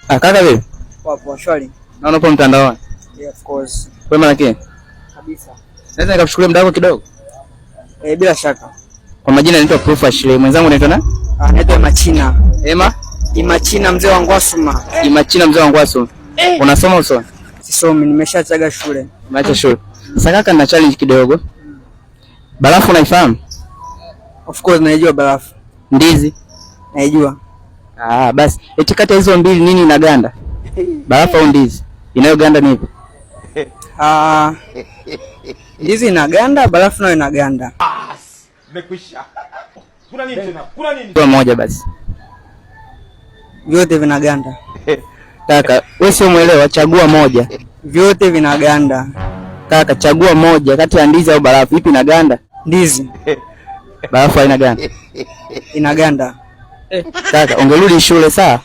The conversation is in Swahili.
Ah, kaka vipi? Poa poa, shwari. Naona upo mtandaoni. Yeah, of course. Kwema lakini? Kabisa. Naweza nikakuchukulia muda wako kidogo? Eh, bila shaka. Kwa majina naitwa Prof Ashley. Mwenzangu unaitwa nani? Ah, naitwa Imachina. Ema? Imachina mzee wa Ngwasuma. Imachina mzee wa Ngwasuma. Unasoma usome? Sisomi, nimeshachaga shule. Umeacha shule. Sasa kaka, nina challenge kidogo. Barafu unaifahamu? Of course naijua barafu. Ndizi? Naijua. Ah, basi eti kati ya hizo mbili nini inaganda? Barafu au ndizi? Inayoganda ni ipi? Ah, ndizi inaganda, barafu nayo inaganda. Nimekwisha. Kuna nini tena? Kuna nini? Kwa moja basi. Vyote vinaganda. Kaka, wewe sio mwelewa, chagua moja. Vyote vinaganda. Kaka, chagua moja kati ya ndizi au barafu, ipi inaganda? Ndizi Barafu haina ganda. inaganda. Kaka, ungerudi shule saa.